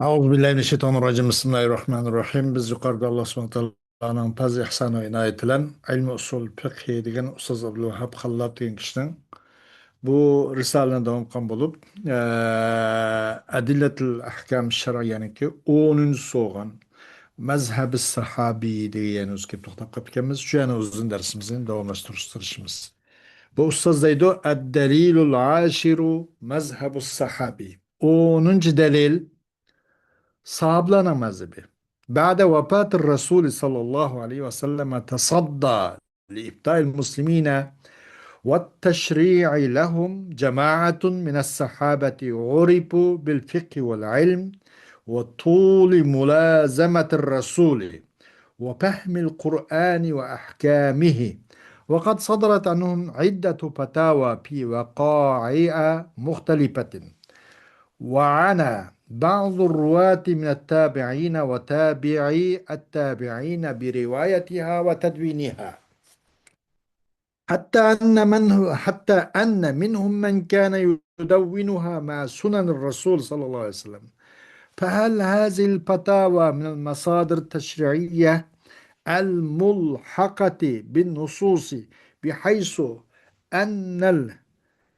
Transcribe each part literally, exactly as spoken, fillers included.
أعوذ بالله من الشيطان الرجيم. بسم الله الرحمن الرحيم. بىز يۇقىرىدا ئاللا سۇبھانەھۇ ۋە تائالانىڭ پەزلى ئىھسانى ۋە ئىنايىتى بىلەن ئىلمى ئۇسۇل فىقھى دېگەن ئۇستاز ئابدۇلۋاھاب خاللاپ دېگەن كىشىنىڭ بۇ رىسالىنى داۋام قىلغان بولۇپ، ئە، ئەدىللەتۇل ئەھكام شەرئىيەنىڭكى ئونىنچىسى بولغان مەزھەبى ساھابىي دېگەن يەرنى ئۆزى كېلىپ توختاپ قاپتىكەنمىز. شۇ يەرنى ئۆزىدىن دەرسىمىزنى داۋاملاشتۇرۇشقا تىرىشىمىز. بۇ ئۇستاز دەيدۇ، الدليل العاشر مذهب الصحابي. ئونىنچى دەلىل، ساھابىلارنىڭ مەزھىپى. بعد وفاة الرسول صلى الله عليه وسلم تصدى لإفتاء المسلمين والتشريع لهم جماعة من الصحابة عرفوا بالفقه والعلم وطول ملازمة الرسول وفهم القرآن وأحكامه، وقد صدرت عنهم عدة فتاوى في وقائع مختلفة، وعنا بعض الرواة من التابعين وتابعي التابعين بروايتها وتدوينها، حتى أن من، حتى أن منهم من كان يدونها مع سنن الرسول صلى الله عليه وسلم. فهل هذه الفتاوى من المصادر التشريعية الملحقة بالنصوص، بحيث أن ال-،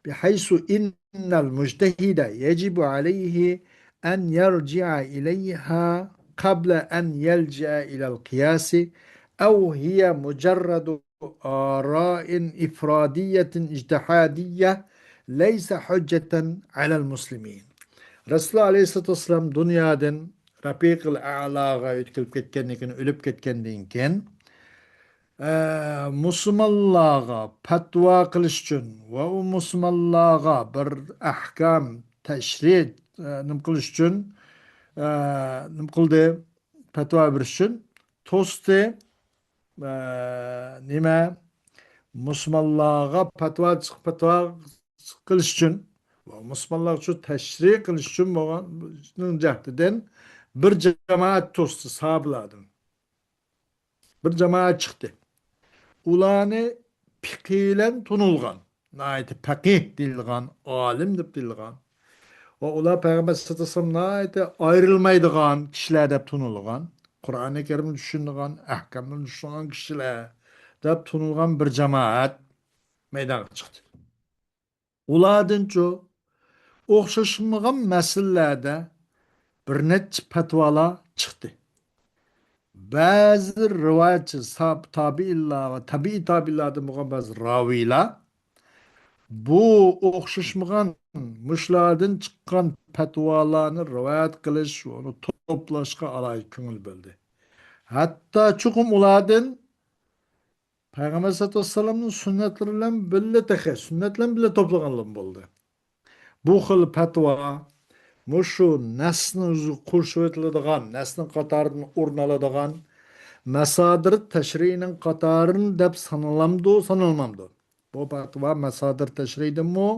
بحيث إن المجتهد يجب عليه أن يرجع إليها قبل أن يلجأ إلى القياس، أو هي مجرد آراء إفرادية اجتهادية ليس حجة على المسلمين. رەسۇلى ئەلەيھىسسالاتۇ ۋەسسالام دۇنيادىن رەپىقىل ئەلاغا ئۆتۈپ كەتكەندىن كېيىن، ئۆلۈپ كەتكەندىن كېيىن، ئە، مۇسۇلمانلارغا پەتىۋا قىلىش ئۈچۈن ۋە ئۇ مۇسۇلمانلارغا بىر ئەھكام، تەشرىئ، ئە، نېمە قىلىش ئۈچۈن، ئە، نېمە قىلدى؟ پەتىۋا بېرىش ئۈچۈن توستى. ئە، نېمە؟ مۇسۇلمانلارغا پەتىۋا چىق-، پەتىۋا قىلىش ئۈچۈن ۋە مۇسۇلمانلار ئۈچۈن تەشرىئ قىلىش ئۈچۈن بولغان جەھەتتىن بىر جامائەت توستى ساھابىلاردىن. بىر جامائەت چىقتى. ئۇلارنى پىقىھ بىلەن تونۇلغان، ناھايىتى پەقىھ دېيىلغان، ئالىم دەپ دېيىلغان ۋە ئۇلار پەيغەمبەر سەللەللاھۇ ئەلەيھى ۋەسەللەم ناھايىتى ئايرىلمايدىغان كىشىلەر دەپ تونۇلغان، قۇرئانى كەرىمنى چۈشىنىدىغان، ئەھكاملىرىنى چۈشىنىدىغان كىشىلەر دەپ تونۇلغان بىر جامائەت مەيدانغا چىقتى. ئۇلاردىنچۇ ئوخشاشمىغان مەسىلىلەردە بىر نەچچە پەتىۋالار چىقتى. بەزى رىۋايەتچى ساپ-، تابىئىنلار ۋە تەبىئىي تابىئىنلاردىن بولغان بەزى راۋىيلار بۇ ئوخشاشمىغان مۇشۇلاردىن چىققان پەتىۋالارنى رىۋايەت قىلىش ۋە ئۇنى توپلاشقا ئالاھىدە كۆڭۈل بۆلدى. ھەتتا چوقۇم ئۇلاردىن پەيغەمبەر سەللەللاھۇ ئەلەيھى ۋەسەللەمنىڭ سۈننەتلىرى بىلەن بىللە تېخى، سۈننەت بىلەن بىللە توپلىغانلىرىمۇ بولدى. بۇ خىل پەتىۋا مۇشۇ نەسنىڭ ئۆزىگە قوشۇۋېتىلىدىغان، نەسنىڭ قاتارىدىن ئورۇن ئالىدىغان ماسادىر تەشرىئىنىڭ قاتارىدىن دەپ سانىلامدۇ، سانالمامدۇ؟ بۇ پەتىۋا ماسادىر تەشرىئىدىنمۇ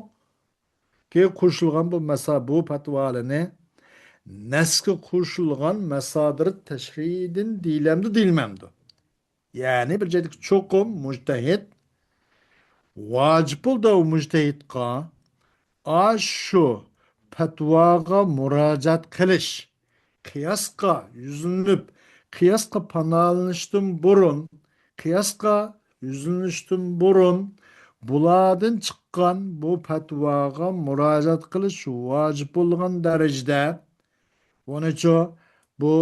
كى قوشۇلغان بۇ ماسا-، بۇ پەتىۋالىنى نەسكە قوشۇلغان ماسادىر تەشرىئىدىن دېيىلەمدۇ، دېيىلمەمدۇ؟ يەنى بىر جايدىكى چوقۇم مۇجتەھىد ۋاجىپ بولدى ئۇ مۇجتەھىدقا ئاشۇ پەتىۋاغا مۇراجىئەت قىلىش، قىياسقا يۈزلىنىپ، قىياسقا پانالىنىشتىن بۇرۇن، قىياسقا يۈزلىنىشتىن بۇرۇن بۇلاردىن چىققان بۇ پەتىۋاغا مۇراجىئەت قىلىش ۋاجىپ بولغان دەرىجىدە، ئۇنىچۇ بۇ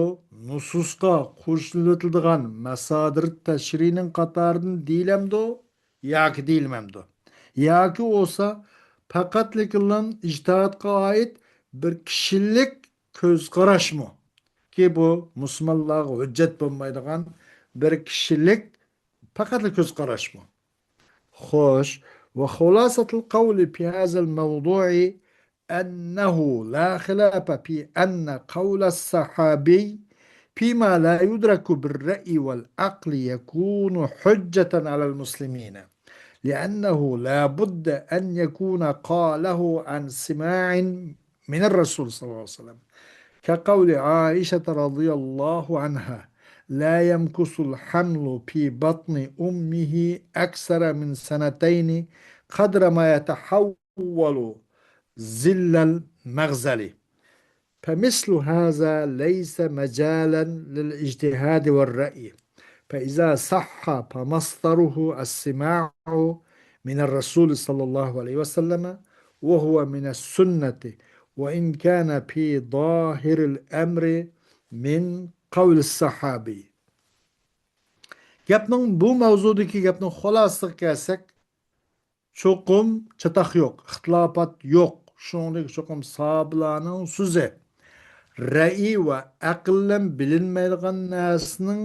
نۇسۇسقا قوشۇلۇۋېتىلىدىغان ماسادىر تەشرىئىنىڭ قاتارىدىن دېيىلەمدۇ ياكى دېيىلمەمدۇ؟ ياكى بولسا پەقەتلىكىلا ئىجتىھادقا ئائىت بىر كىشىلىك كۆز قاراشمۇ؟ كى بۇ مۇسۇلمانلارغا ھۆججەت بولمايدىغان بىر كىشىلىك پەقەتلا كۆز قاراشمۇ؟ خوش، وخلاصة القول في هذا الموضوع أنه لا خلاف في أن قول الصحابي فيما لا يدرك بالرأي والعقل يكون حجة على المسلمين، لأنه لا بد أن يكون قاله عن سماع من الرسول صلى الله عليه وسلم، كقول عائشة رضي الله عنها: لا يمكث الحمل في بطن أمه أكثر من سنتين قدر ما يتحول ظل المغزل. فمثل هذا ليس مجالا للاجتهاد والرأي، فإذا صح فمصدره السماع من الرسول صلى الله عليه وسلم، وهو من السنة، وإن كان في ظاهر الأمر من قول الصحابي. گەپنىڭ، بۇ ماۋزۇدىكى گەپنىڭ خۇلاسىسىغا كەلسەك، چوقۇم چاتاق يوق، ئىختىلاپات يوق. شۇنىڭدىن چوقۇم ساھابىلارنىڭ سۆزى، رەئىي ۋە ئەقىل بىلەن بىلىنمەيدىغان نەرسىنىڭ،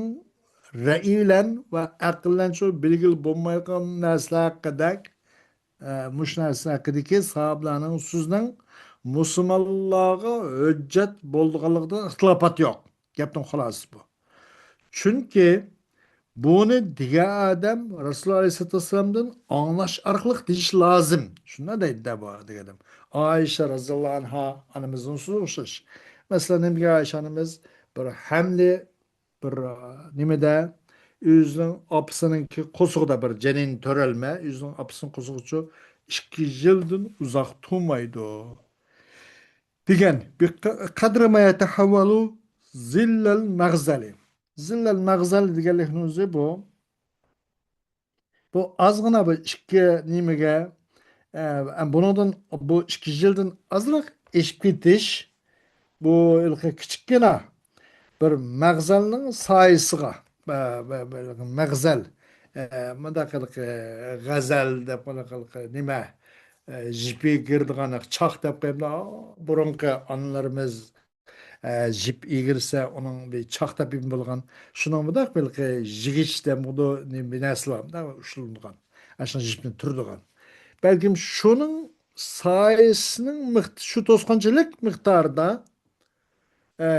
رەئىي بىلەن ۋە ئەقىل بىلەن شۇ بىلگىلى بولمايدىغان نەرسىلەر ھەققىدە، ئە، مۇشۇ نەرسە ھەققىدىكى ساھابىلارنىڭ سۆزىنىڭ مۇسۇلمانلارغا ھۆججەت بولىدىغانلىقىدا ئىختىلاپات يوق. گەپنىڭ خۇلاسىسى بۇ. چۈنكى بۇنى دېگەن ئادەم رەسۇلۇللاھ ئەلەيھىسسالاتۇ ۋەسسالامدىن ئاڭلاش ئارقىلىق دېيىشى لازىم. شۇنداق دەيدۇ بۇ دېگەن ئادەم. ئائىشە رەزىياللاھۇ ئەنھا ئانىمىزنىڭ سۆزى ئوخشاش. مەسىلەن، نېمىگە ئائىشە ئانىمىز بىر ھەملى بىر، ئا، نېمىدە، ئۆزىنىڭ ئاپىسىنىڭكى قورسىقىدا بىر جەنىن تۆرەلمە، ئۆزىنىڭ ئاپىسىنىڭ قورسىقىچۇ ئىككى يىلدىن ئۇزاق تۇرمايدۇ. دېگەن، بىقەدرى ما يەتەھەۋۋەلۇ زىللەل مەغزەلى. زىللەل مەغزەل دېگەنلىكنىڭ ئۆزى بۇ. بۇ ئازغىنا بىر ئىككى نېمىگە، ئە، بۇنىڭدىن، بۇ ئىككى يىلدىن ئازراق ئېشىپ كېتىش، بۇ ھېلىقى كىچىككىنە بىر مەغزەلنىڭ سايىسىغا، بە-، بە-، بە-، مەغزەل، ئە، مۇنداق ھېلىقى غەزەل دەپ، مۇنداق ھېلىقى نېمە، ئە، يىپ يىگىرىدىغان چاق دەپ قويۇپلا، بۇرۇنقى ئانىلىرىمىز ئە، يىپ يىگىرسە، ئۇنىڭ بىر چاق تېپىمى بولغان، شۇنىڭ مۇنداق ھېلىقى يىگىچ دەمدۇ، نېمە، بىر نەرسىلەر مۇنداق ئۇشلىنىدىغان، ئاشۇ يىپنى تۈرىدىغان. بەلكىم شۇنىڭ سايىسىنىڭ مىقد-، شۇ توسقانچىلىك مىقدارىدا، ئە،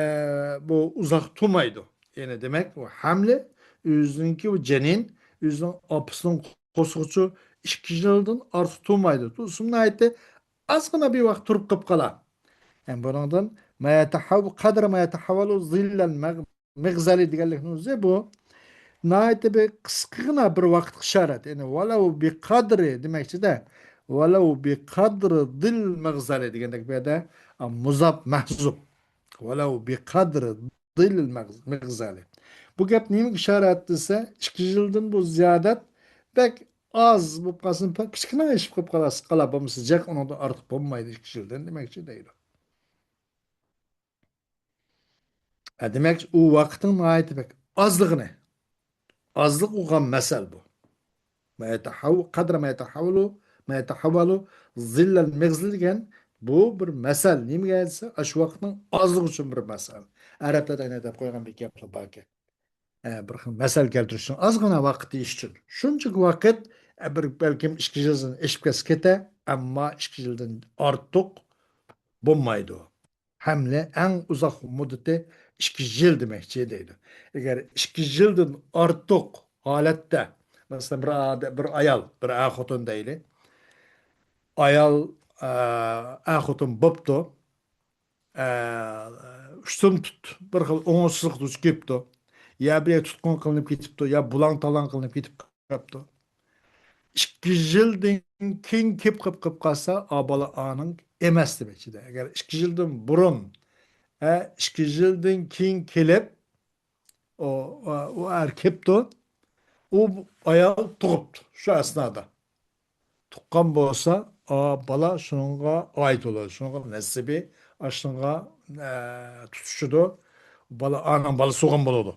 بۇ ئۇزاق تۇرمايدۇ. يەنى دېمەك، ئۇ ھەملە ئۆزىنىڭكى، ئۇ جەنىن ئۆزىنىڭ ئاپىسىنىڭ قورسىقىچۇ ئىككى يىلدىن ئارتۇق تۇرمايدۇ. تۇرسىمۇ ناھايىتى ئازغىنا بىر ۋاقىت تۇرۇپ قېلىپ قالا. يەنى بۇنىڭدىن ما يەتەھەۋ-، قەدرى ما يەتەھەۋۋەلۇ زىللەل مەغ-، مىغزەلى دېگەنلىكنىڭ ئۆزى بۇ. ناھايىتى بىر قىسقىغىنا بىر ۋاقىتقا ئىشارەت. يەنى ۋەلەۋ بىقەدرى دېمەكچىدە. ۋەلەۋ بىقەدرى زىل مىغزەلى دېگەندەك بۇ يەردە، ئا، مۇزاپ مەھزۇپ. ۋەلەۋ بىقەدرى زىللىل مەغز-، مىغزەلى. بۇ گەپ نېمىگە ئىشارەت دېسە، ئىككى يىلدىن بۇ زىيادەت بەك ئاز بولۇپ قالسۇن، بەك كىچىككىنە ئېشىپ قېلىپ قالسا، قالا بولمىسا جىق، ئۇنىڭدىن ئارتۇق بولمايدۇ ئىككى يىلدىن دېمەكچى دەيدۇ. ھە، دېمەك، ئۇ ۋاقىتنىڭ ناھايىتى بەك ئازلىقىنى، ئازلىق ئۇققان مەسەل بۇ. ما يتحو-، قدر ما يتحول، ما يتحول ظل المغزل دېگەن بۇ بىر مەسەل. نېمىگە دېسە، ئاشۇ ۋاقىتنىڭ ئازلىقى ئۈچۈن بىر مەسەل. ئەرەبلەردە ئەنە دەپ قويغان بىر گەپلا باركەن. ئە، بىر خىل مەسەل كەلتۈرۈشنىڭ ئازغىنا ۋاقىت دېيىش ئۈچۈن. شۇنچىلىك ۋاقىت، ئە، بىر، بەلكىم ئىككى يىلدىن ئېشىپ كەتسە كېتە، ئەمما ئىككى يىلدىن ئارتۇق بولمايدۇ. ھەملە ئەڭ ئۇزاق مۇددىتى ئىككى يىل دېمەكچى دەيدۇ. ئەگەر ئىككى يىلدىن ئارتۇق ھالەتتە، مەسىلەن، بىر ئادە-، بىر ئايال، بىر ئەر-خوتۇن دەيلى. ئايال، ئە، ئەر-خوتۇن بوپتۇ. ئە، ئۈستۈن تۇت، بىر خىل ئوڭۇشسىزلىققا دۇچ كېلىپتۇ. يا بىر يەر تۇتقۇن قىلىنىپ كېتىپتۇ، يا بۇلاڭ-تالاڭ قىلىنىپ كېتىپ قاپتۇ. ئىككى يىلدىن كېيىن كېلىپ، قېلىپ، قېلىپ قالسا، ئا بالا ئانىڭ ئەمەس دېمەكچىدە. ئەگەر ئىككى يىلدىن بۇرۇن، ئە، ئىككى يىلدىن كېيىن كېلىپ، ئۇ، ئۇ، ئۇ ئەر كېپتۇ، ئۇ ئايال تۇغۇپتۇ شۇ ئەسنادا. تۇغقان بولسا، ئا بالا شۇنىڭغا ئائىت بولىدۇ. شۇنىڭغا نەسىبى، ئاشۇنىڭغا، ئە، تۇتىشىدۇ. بالا ئانىڭ بالىسى بولغان بولىدۇ.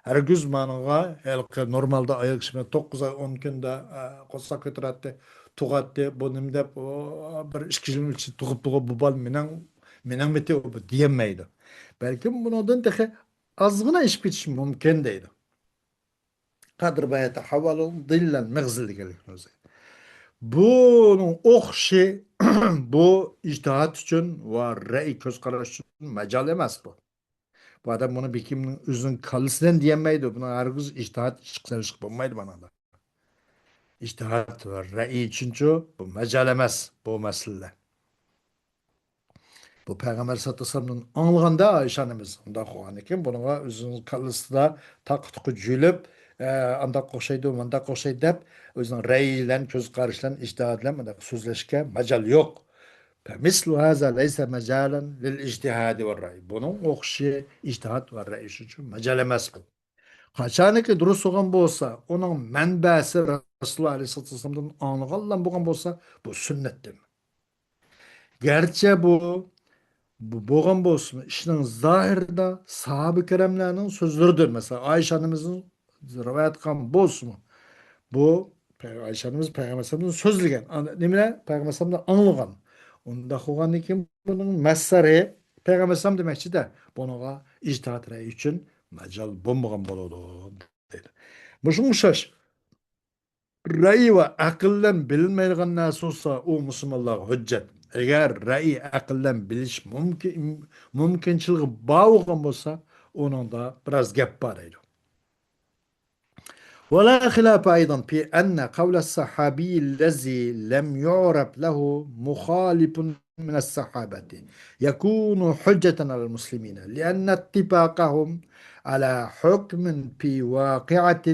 ھەرگىز مانىڭغا ھېلىقى نورمالدا ئايال كىشى بىلەن توققۇز ئاي، ئون كۈندە، ئە، قورساق كۆتۈرەتتى، تۇغاتتى، بۇ نېمە دەپ، ئۇ، بىر ئىككى يىل ئىچىدە تۇغۇپتىغۇ، بۇ بالا مېنىڭ، مېنىڭمىتى ئۇ دېيەلمەيدۇ. بەلكىم بۇنىڭدىن تېخى ئازغىنا ئېشىپ كېتىشى مۇمكىن دەيدۇ. قەدر ما يتحول ظل المغزل دېگەنلىكنىڭ ئۆزى. بۇنىڭ ئوخشىشى بۇ ئىجتىھات ئۈچۈن ۋە رەئي كۆز قاراش ئۈچۈن مەجال ئەمەس بۇ. بۇ ئادەم بۇنى بېكىمنىڭ ئۆزىنىڭ كاللىسىدىن دېيەلمەيدۇ. بۇنى ھەرگىز ئىجتىھات ئىشقا سېلىشقا بولمايدۇ مانىڭدا. ئىجتىھات ۋە رەئي ئۈچۈنچۇ بۇ مەجال ئەمەس بۇ مەسىلىلەر. بۇ پەيغەمبەر سەللەللاھۇ ئەلەيھى ۋەسەللەمدىن ئاڭلىغاندا ئايشە ئانىمىز ئۇنداق قىلغان ئىكەن، بۇنىڭغا ئۆزىنىڭ كاللىسىدا تاقا-تۇقا جۈيلۈپ، ئە، ئانداق ئوخشايدۇ، مانداق ئوخشايدۇ دەپ، ئۆزىنىڭ رەئيى بىلەن، كۆز قارىشى بىلەن، ئىجتىھادى بىلەن مۇنداق سۆزلەشكە ماجال يوق. فمثل هذا ليس مجالا للاجتهاد والرأي. بۇنىڭ ئوخشىشى ئىجتىھاد ۋە رەي ئۈچۈن ماجال ئەمەس بۇ. قاچانكى دۇرۇس بولغان بولسا، ئۇنىڭ مەنبەسى رەسۇلۇللا ئەلەيھىسسالاتۇ ۋەسسالامدىن ئاڭلىغانلا بولغان بولسا، بۇ سۈننەتتىن. گەرچە بۇ، بۇ بولغان بولسىمۇ، ئىشنىڭ زاھىرىدا ساھابە كىراملارنىڭ سۆزلىرىدۇر. مەسىلەن، ئائىشە ئانىمىزنىڭ رىۋايەت قىلغان بولسىمۇ، بۇ پەي-، ئائىشە ئانىمىز پەيغەمبەر ئەلەيھىسسالامدىن سۆزلىگەن، ئان-، نېمىلەر؟ پەيغەمبەر ئەلەيھىسسالامدىن ئاڭلىغان. ئۇنداق بولغاندىن كېيىن بۇنىڭ مەسسەرى پەيغەمبەر ئەلەيھىسسالام دېمەكچىدە، بۇنىڭغا ئىجتىھاد رەي ئۈچۈن ماجال بولمىغان بولىدۇ، دەيدۇ. مۇشۇ ئوخشاش. رەي ۋە ئەقىل بىلەن بىلىنمەيدىغان نەرسە بولسا، ئۇ مۇسۇلمانلارغا ھۆججەت. ئەگەر رەي، ئەقىل بىلەن بىلىش مۇمكىن، مۇمكىنچىلىكى بار بولغان بولسا، ئۇنىڭدا بىراز گەپ بار دەيدۇ. ولا خلاف أيضا في أن قول الصحابي الذي لم يعرف له مخالف من الصحابة يكون حجة على المسلمين، لأن اتفاقهم على حكم في واقعة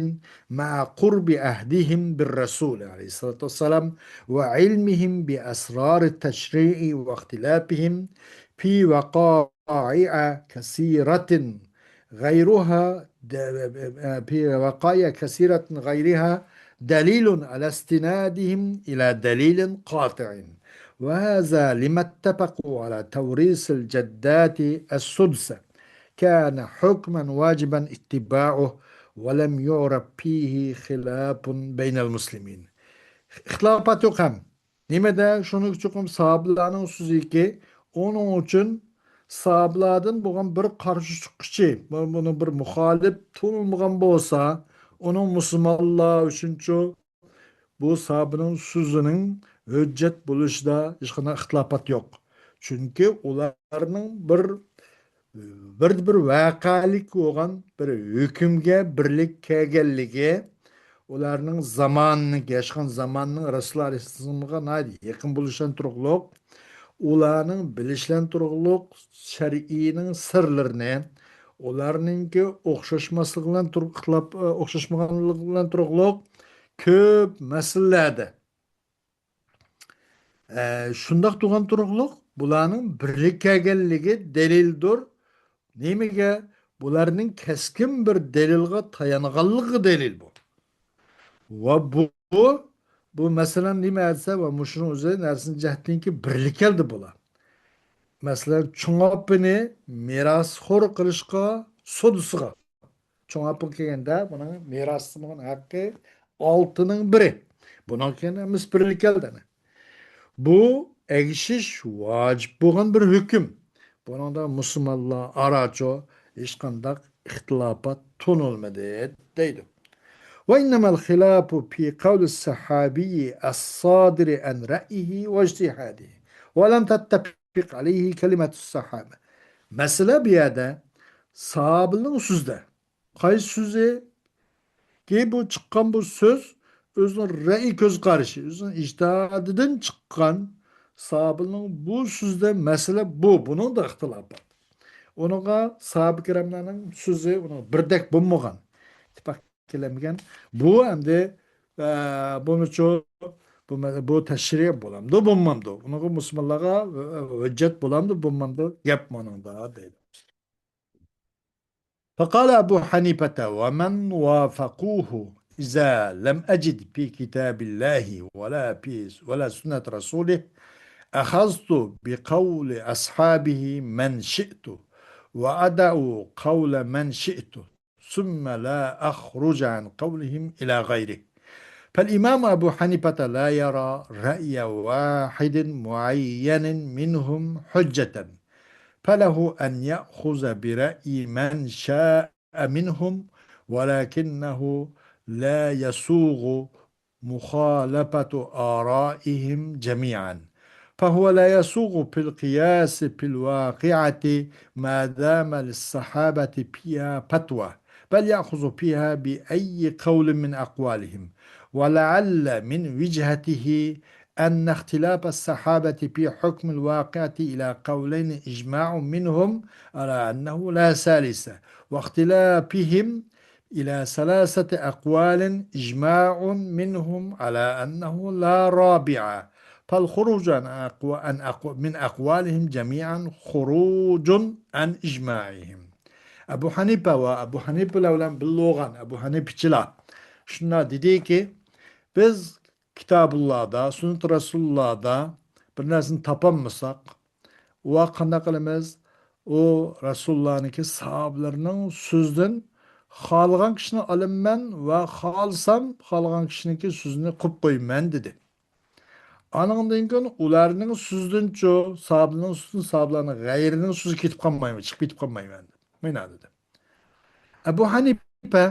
مع قرب عهدهم بالرسول عليه الصلاة والسلام وعلمهم بأسرار التشريع واختلافهم في وقائع كثيرة غيرها د-، في وقائع كثيرة غيرها دليل على استنادهم إلى دليل قاطع، وهذا لما اتفقوا على توريث الجدات السدس، كان حكما واجبا اتباعه، ولم يعرف فيه خلاف بين المسلمين. ئىختىلاپات يوق ھەم. نېمىدە؟ شۇنىڭ چوقۇم ساھابىلەرنىڭ سۆزىكى، ئۇنىڭ ئۈچۈن ساھابىلەردىن بولغان بىر قارشى چىققۇچى، بۇ-، بۇنىڭ بىر مۇخالىپ تونۇلمىغان بولسا، ئۇنىڭ مۇسۇلمانلار ئۈچۈنچۇ بۇ ساھابىنىڭ سۆزىنىڭ ھۆججەت بولۇشىدا ھېچقانداق ئىختىلاپات يوق. چۈنكى ئۇلارنىڭ بىر، بىر، بىر ۋەقەلىك بولغان بىر ھۆكۈمگە بىرلىك كەلگەنلىكى، ئۇلارنىڭ زامانىنىڭ، ياشىغان زامانىنىڭ رەسۇلى ئەلەيھىسسالامغا ناھايىتى يېقىن بولۇشىدىن تۇرۇقلۇق، ئۇلارنىڭ بىلىشلەن تۇرۇقلۇق شەرئىنىڭ سىرلىرىنى، ئۇلارنىڭكى ئوخشاشماسلىقى بىلەن تۇرۇق-، ئىختىلاپ، ئوخشاشمىغانلىقى بىلەن تۇرۇقلۇق كۆپ مەسىلىلەردە، ئە، شۇنداق تۇرغان تۇرۇقلۇق بۇلارنىڭ بىرلىككە كەلگەنلىكى دەلىلدۇر. نېمىگە؟ بۇلارنىڭ كەسكىن بىر دەلىلغا تايانغانلىقى دەلىل بۇ. ۋە بۇ، بۇ مەسىلەن نېمە دېسە، ۋە مۇشۇنىڭ ئۆزى نەرسىنى جەھەتتىنكى بىرلىك كەلدى بۇلار. مەسىلەن، چوڭ ئاپىنى مىراسخور قىلىشقا سودىسىغا. چوڭ ئاپىغا كەلگەندە، بۇنىڭ مىراستا بولغان ھەققى ئالتىنىڭ بىرى. بۇنىڭ كېيىن ھەممىسى بىرلىككە كەلدى. بۇ ئەگىشىش ۋاجىپ بولغان بىر ھۆكۈم. بۇنىڭدا مۇسۇلمانلار ئاراچۇ ھېچقانداق ئىختىلاپات تونۇلمىدى، دەيدۇ. وإنما الخلاف في قول الصحابي الصادر عن رأيه واجتهاده، ولم تتفق عليه كلمة الصحابة. مەسىلە بۇ يەردە ساھابىنىڭ سۆزىدە. قايسى سۆزى؟ كى بۇ چىققان بۇ سۆز ئۆزىنىڭ رەئي كۆز قارىشى، ئۆزىنىڭ ئىجتىھادىدىن چىققان ساھابىنىڭ بۇ سۆزىدە مەسىلە بۇ، بۇنىڭدا ئىختىلاپات. ئۇنىڭغا ساھابە كىراملارنىڭ سۆزى ئۇنىڭ بىردەك بولمىغان، ئىتتىپاق كېلەلمىگەن. بۇ ئەمدى، ئە، بۇنىچۇ، بۇ مە-، بۇ تەشرىئ بولامدۇ، بولمامدۇ؟ ئۇنىڭغا مۇسۇلمانلارغا، ئە، ھۆججەت بولامدۇ، بولمامدۇ؟ گەپ مۇنىڭدا دەيدۇ. فقال أبو حنيفة ومن وافقوه: إذا لم أجد في كتاب الله ولا في، ولا سنة رسوله، أخذت بقول أصحابه من شئت، وأدع قول من شئت، ثم لا أخرج عن قولهم إلى غيره. فالإمام أبو حنيفة لا يرى رأي واحد معين منهم حجة، فله أن يأخذ برأي من شاء منهم، ولكنه لا يسوغ مخالفة آرائهم جميعا، فهو لا يسوغ في القياس في الواقعة ما دام للصحابة فيها فتوى، بل يأخذ فيها بأي قول من أقوالهم، ولعل من وجهته أن اختلاف الصحابة في حكم الواقعة إلى قولين إجماع منهم على أنه لا ثالث، واختلافهم إلى ثلاثة أقوال إجماع منهم على أنه لا رابع، فالخروج عن أقو-، عن أقو-، من أقوالهم جميعا خروج عن إجماعهم. ئەبۇ ھەنىپە ۋە ئەبۇ ھەنىپىلەر بىلەن بىللە بولغان ئەبۇ ھەنىپىچىلار شۇنداق دېدىكى، بىز كىتابۇللادا، سۈننەت رەسۇلۇللادا بىر نەرسىنى تاپالمىساق، ۋە قانداق قىلىمىز؟ ئۇ رەسۇلۇللانىڭكى ساھابىلىرىنىڭ سۆزىدىن خالىغان كىشىنى ئالىمەن ۋە خالىسام خالىغان كىشىنىڭكى سۆزىنى قويۇپ قويىمەن دېدى. ئانىڭدىن كېيىن ئۇلارنىڭ سۆزىدىنچۇ، ساھابىلەرنىڭ سۆزىدىن، ساھابىلەرنىڭ غەيرىنىڭ سۆزى كېتىپ قالمايمەن، چىقىپ كېتىپ قالمايمەن دېدى. مانا دېدى. ئەبۇ ھەنىپە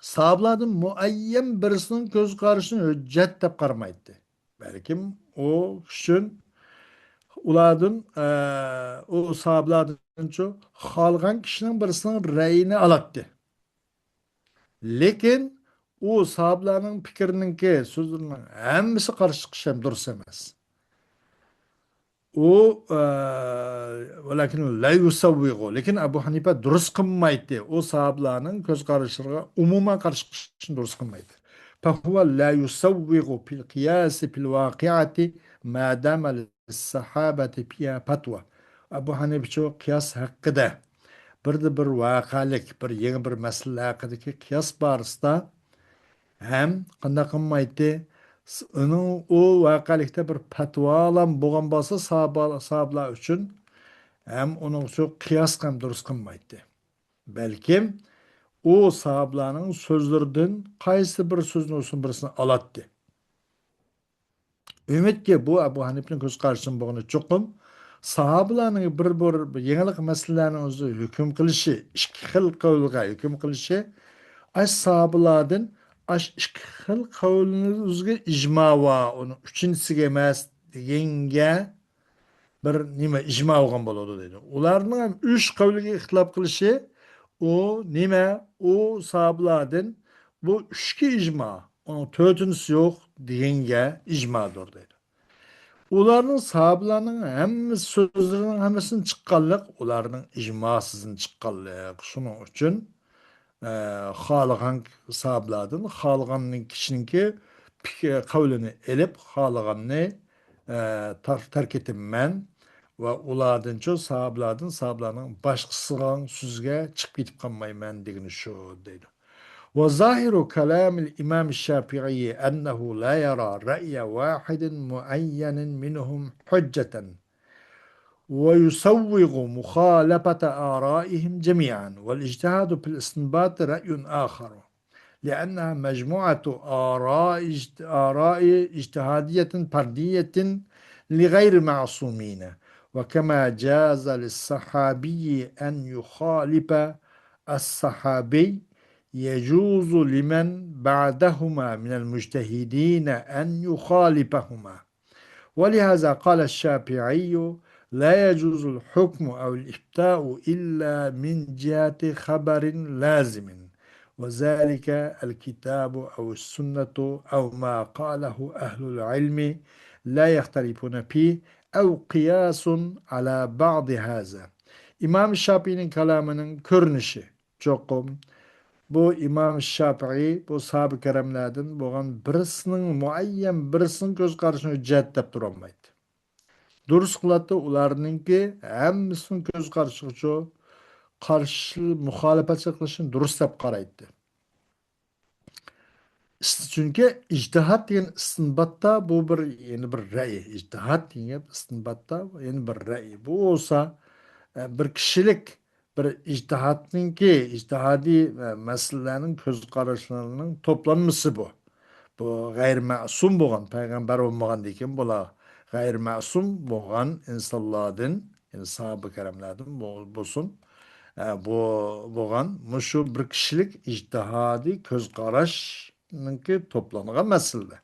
ساھابىلاردىن مۇئەييەن بىرسىنىڭ كۆز قارىشىنى ھۆججەت دەپ قارىمايتتى. بەلكىم ئۇ ئۈچۈن ئۇلاردىن، ئە، ئۇ ساھابىلاردىنچۇ خالىغان كىشىنىڭ بىرسىنىڭ رەيىنى ئالاتتى. لېكىن ئۇ ساھابىلارنىڭ پىكرىنىڭكى، سۆزلىرىنىڭ ھەممىسى قارشى چىقىش ھەم دۇرۇس ئەمەس. ئۇ، ئە، ولكن لا يسوغ، لېكىن ئەبۇ ھەنىپە دۇرۇس قىلمايتتى. ئۇ ساھابىلارنىڭ كۆز قاراشلىرىغا ئومۇمەن قارشى چىقىشنى دۇرۇس قىلمايتتى. فهو لا يسوغ في القياس في الواقعة ما دام للصحابة فيها فتوى. ئەبۇ ھەنىپىچۇ قىياس ھەققىدە بىردە بىر ۋەقەلىك، بىر يېڭى بىر مەسىلە ھەققىدىكى قىياس بارىسىدا ھەم قانداق قىلمايتتى؟ س-، ئۇنىڭ، ئۇ ۋەقەلىكتە بىر پەتۋالام بولغان بولسا، ساھابا-، ساھابىلار ئۈچۈن ھەم ئۇنىڭ ئۈچۈن قىياس ھەم دۇرۇس قىلمايتتى. بەلكىم ئۇ ساھابىلارنىڭ سۆزلىرىدىن قايسى بىر سۆزنى بولسۇن بىرسىنى ئالاتتى. ئۈمىدكى بۇ ئەبۇ ھەنىپىنىڭ كۆز قارىشىدىن بولغىنى چوقۇم ساھابىلارنىڭ بىر، بىر يېڭىلىق مەسىلىلەرنىڭ ئۆزى ھۆكۈم قىلىشى، ئىككى خىل قەۋلگە ھۆكۈم قىلىشى، ئاش ساھابىلاردىن ئاش ئىككى خىل قەۋلنىڭ ئۆزىگە ئىجما ۋە ئۇنىڭ ئۈچىنچىسىگە ئەمەس دېگەنگە بىر نېمە ئىجما بولغان بولىدۇ دەيدۇ. ئۇلارنىڭ ھەم ئۈچ قەۋلگە ئىختىلاپ قىلىشى، ئۇ نېمە؟ ئۇ ساھابىلاردىن بۇ ئۈچكە ئىجما، ئۇنىڭ تۆتىنچىسى يوق دېگەنگە ئىجمادۇر دەيدۇ. ئۇلارنىڭ، ساھابىلارنىڭ ھەممە سۆزلىرىنىڭ ھەممىسىدىن چىققانلىق، ئۇلارنىڭ ئىجماسىدىن چىققانلىق. شۇنىڭ ئۈچۈن، ئە، خالىغان ساھابىلاردىن، خالىغان كىشىنىڭكى پىك-، قەۋلىنى ئېلىپ، خالىغاننى، ئە، تار-، تەرك ئېتىمەن ۋە ئۇلاردىنچۇ، ساھابىلاردىن، ساھابىلارنىڭ باشقىسىغا سۆزگە چىقىپ كېتىپ قالمايمەن دېگىنى شۇ دەيدۇ. وظاهر كلام الإمام الشافعي أنه لا يرى رأي واحد معين منهم حجة، ويسوغ مخالفة آرائهم جميعا، والاجتهاد في الاستنباط رأي آخر، لأنها مجموعة آراء اجت-، آراء اجتهادية فردية لغير معصومين، وكما جاز للصحابي أن يخالف الصحابي، يجوز لمن بعدهما من المجتهدين أن يخالفهما. ولهذا قال الشافعي: لا يجوز الحكم أو الإفتاء إلا من جهة خبر لازم، وذلك الكتاب أو السنة أو ما قاله أهل العلم لا يختلفون فيه، أو قياس على بعض هذا. ئىمام شاپىئىنىڭ كالامىنىڭ كۆرۈنۈشى. چوقۇم بۇ ئىمام شاپىئىي بۇ ساھابە كىراملاردىن بولغان بىرسىنىڭ، مۇئەييەن بىرسىنىڭ كۆز قارىشىنى ھۆججەت دەپ تۇرالمايتتى. دۇرۇس قىلاتتى، ئۇلارنىڭكى ھەممىسىنىڭ كۆز قارىشىغىچۇ قارشى، مۇخالىپەتچىلىك قىلىشنى دۇرۇس دەپ قارايتتى. ئىس-، چۈنكى ئىجتىھاد دېگەن ئىستىنباتتا بۇ بىر، يەنە بىر رەي. ئىجتىھاد دېگەن گەپ ئىستىنباتتا يەنە بىر رەي. بۇ بولسا، ئە، بىر كىشىلىك بىر ئىجتىھادنىڭكى، ئىجتىھادىي، ئە، مەسىلىلەرنىڭ كۆز قاراشلىرىنىڭ توپلانمىسى بۇ. بۇ غەيرىي مەسۇم بولغان، پەيغەمبەر بولمىغاندىن كېيىن بۇلار غەيرىي مەسۇم بولغان ئىنسانلاردىن، يەنى ساھابە كىراملاردىن بول-، بولسۇن، ئە، بۇ بولغان مۇشۇ بىر كىشىلىك ئىجتىھادىي كۆز قاراشنىڭكى توپلانغان مەسىلىدە.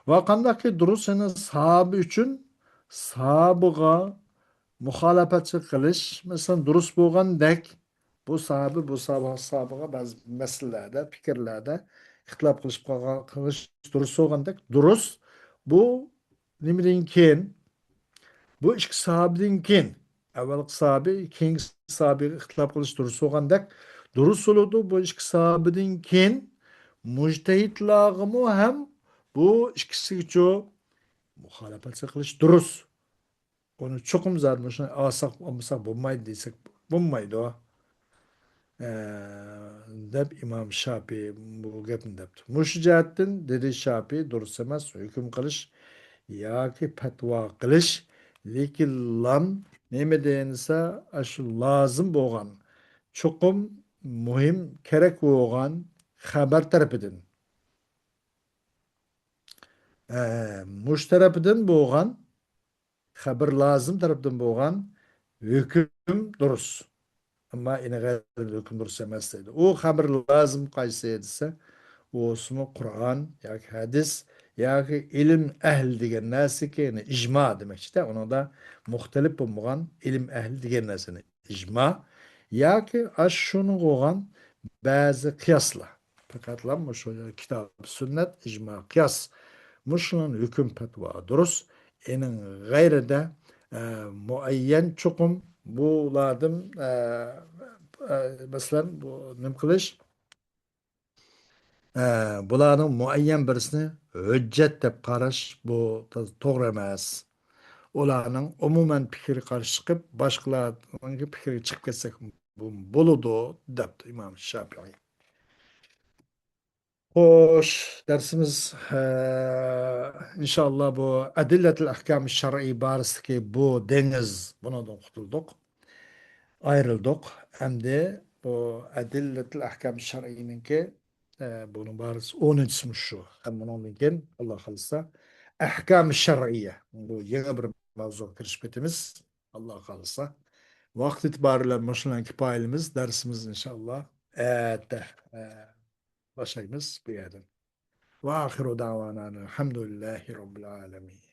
ۋە قانداقكى دۇرۇس، يەنى ساھابە ئۈچۈن ساھابىغا مۇخالىپەتچىلىك قىلىش، مەسىلەن، دۇرۇس بولغاندەك، بۇ ساھابە، بۇ ساھابە، ساھابىغا بەزى مەسىلىلەردە، پىكىرلەردە ئىختىلاپ قىلىشىپ قالغان، قىلىش دۇرۇس بولغاندەك، دۇرۇس بۇ نېمىدىن كېيىن؟ بۇ ئىككى ساھابىدىن كېيىن، ئەۋۋەلقى ساھابى، كېيىنكى ساھابىگە ئىختىلاپ قىلىش دۇرۇس بولغاندەك، دۇرۇس بولىدۇ. بۇ ئىككى ساھابىدىن كېيىن مۇجتەھىدلارغىمۇ ھەم بۇ ئىككىسىگىچۇ مۇخالىپەت قىلىش دۇرۇس. ئۇنى چوقۇم زادى مۇشۇنى ئالساق، ئالمىساق بولمايدۇ دېسەك بولمايدۇ. ئە، دەپ ئىمام شاپىي بۇ گەپنى دەپتۇ. مۇشۇ جەھەتتىن دېدى شاپىي دۇرۇس ئەمەس ھۆكۈم قىلىش ياكى پەتىۋا قىلىش، لېكىنلا نېمە دېسە، ئاشۇ لازىم بولغان، چوقۇم مۇھىم، كېرەك بولغان خەۋەر تەرىپىدىن، ئە، مۇشۇ تەرىپىدىن بولغان خەۋەر لازىم تەرەپتىن بولغان ھۆكۈم دۇرۇس. ئەمما ئىنى غەيرىدىن ھۆكۈم دۇرۇس ئەمەس دەيدۇ. ئۇ خەۋەر لازىم قايسى دېسە، ئۇ بولسىمۇ قۇرئان ياكى ھەدىس ياكى ئىلىم ئەھلى دېگەن نەرسىكى، يەنى ئىجما دېمەكچىدە، ئۇنىڭدا مۇختەلىپ بولمىغان ئىلىم ئەھلى دېگەن نەرسىنى ئىجما ياكى ئاشۇنىڭغا بولغان بەزى قىياسلار. پەقەتلا مۇشۇ كىتاب، سۈننەت، ئىجما، قىياس. مۇشۇنىڭ ھۆكۈم پەتىۋا دۇرۇس. ئېنىڭ غەيرىدە، ئە، مۇئەييەن چوقۇم بۇلاردىن، ئە، ئە، مەسىلەن، بۇ نېمە قىلىش؟ ئە، بۇلارنىڭ مۇئەييەن بىرسىنى ھۆججەت دەپ قاراش، بۇ توغرا ئەمەس. ئۇلارنىڭ ئومۇمەن پىكرى قارشى چىقىپ، باشقىلارنىڭ پىكرىگە چىقىپ كەتسەك بۇ بولىدۇ، دەپتۇ ئىمام شاپىئىي. خوش، دەرسىمىز، ئە، ئىنشائاللا بۇ ئەدىللەتىل ئەھكام شەرئىي بارىسىدىكى بۇ دېڭىز، بۇنىڭدىن قۇتۇلدۇق، ئايرىلدۇق. ئەمدى بۇ ئەدىللەتىل ئەھكام شەرئىينىڭكى، ئە، بۇنىڭ بارىسى ئونىنچىسى مۇشۇ. ھەم بۇنىڭدىن كېيىن، ئاللا خالىسا، ئەھكام شەرئىيە، بۇ يېڭى بىر ماۋزۇغا كىرىشىپ كېتىمىز، ئاللا خالىسا. ۋاقىت ئېتىبارى بىلەن مۇشۇلارنى كىپايىلىمىز. دەرسىمىز ئىنشائاللا ئەتە، ئە، باشلايمىز بۇ يەردىن. وآخر دعوانا الحمد لله رب العالمين.